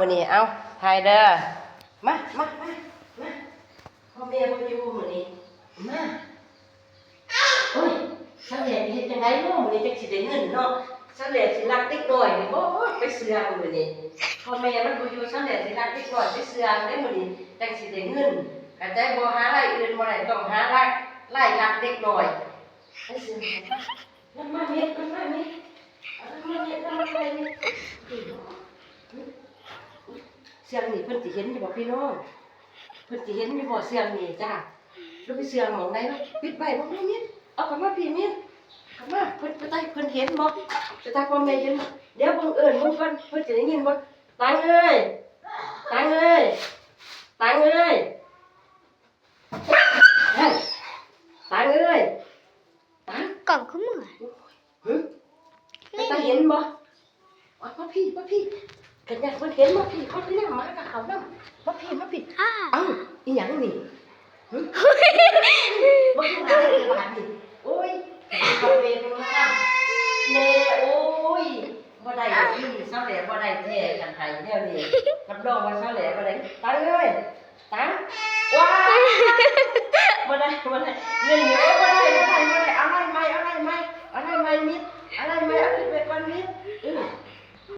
ມື້ນີ້ ເອົາ ຖ່າຍເດີ ມາ ມາ ມາ ມາ ພໍ່ແມ່ບໍ່ຢູ່ມື້ນີ້ ມາ. ໂອ້ຍ ສາວແຫຼຊິເຮັດຈັ່ງໃດເນາະ ມື້ນີ້ ຈັ່ງຊິໄດ້ເງິນເນາະ. ສາວແຫຼຊິລັກເດັກນ້ອຍນີ້ບໍ ໄປເຊື່ອງມື້ນີ້ ພໍ່ແມ່ມັນບໍ່ຢູ່ ສາວແຫຼຊິລັກເດັກນ້ອຍໄປເຊື່ອງເດ້ມື້ນີ້ ຈັ່ງຊິໄດ້ເງິນ. ເຂົ້າໃຈບໍ່? ຫາລາຍອື່ນບໍ່ໄດ້ ຕ້ອງຫາລາຍ ລາຍລັກເດັກນ້ອຍ. ໄປເຊື່ອງ ນຳມາເມັດ ນຳມາເມັດ ນຳມາເມັດ ນຳມາເມັດ. ເຊື່ອງນີ້ເພິ່ນຊິເຫັນຢູ່ບໍ່ພີ່ນ້ອງ? ເພິ່ນຊິເຫັນຢູ່ບໍ່ເຊື່ອງນີ້ຈ້າ? ຫຼືໄປເຊື່ອງໝ່ອງໃດວະ? ປິດໄວ້ບໍ່? ມາເມັດ ເອົາເຂົ້າມາພີ່ເມັດ ເຂົ້າມາ. ເພິ່ນ ເພິ່ນ ເພິ່ນເຫັນບໍ່? ເພິ່ນ ພໍ່ແມ່ເຫັນບໍ່? ດຽວເບິ່ງ ເອີ້ນເບິ່ງກ່ອນ ເພິ່ນຊິໄດ້ຍິນບໍ່? ຕັງເອີຍ ຕັງເອີຍ ຕັງເອີຍ ຕັງເອີຍ ຕັງ. ກ້ອງຄືເມື່ອຍ ຫຶ? ເປັນຕາເຫັນບໍ່? ອອກມາພີ້ ມາພີ້ ຄັນຢ້ານເພິ່ນເຫັນ ມາພີ້ ເຂົ້າໄປນຳ ໝາກັບເຂົ້ານຳ ມາພີ້ ມາພີ້. ອ້າ ເອົ້າ ອີຫຍັງນີ້? ຫຶ? ບໍ່ຄືຫາແຕ່ບາດນີ້ ໂອ້ຍ ເຂົ້າເວນມາແນ່. ໂອ້ຍ ບໍ່ໄດ້ດອກ ມື້ນີ້ສາວແຫຼບໍ່ໄດ້ແທ້ ຄັນໃຫ້ແນວນີ້ ຮັບຮອງວ່າສາວແຫຼບໍ່ໄດ້. ຕາເອີຍ ຕາ ວ້າຍ ບໍ່ໄດ້ ບໍ່ໄດ້ ເງິນນີ້ ໂອ້ຍ ບໍ່ໄດ້ ບໍ່ໄດ້ ບໍ່ໄດ້. ເອົາໄລ່ໃໝ່ ເອົາໄລ່ໃໝ່ ເອົາໄລ່ໃໝ່ມິດ ເອົາໄລ່ໃໝ່ ເອົາຂຶ້ນໄປກ່ອນມິດ. ເອີ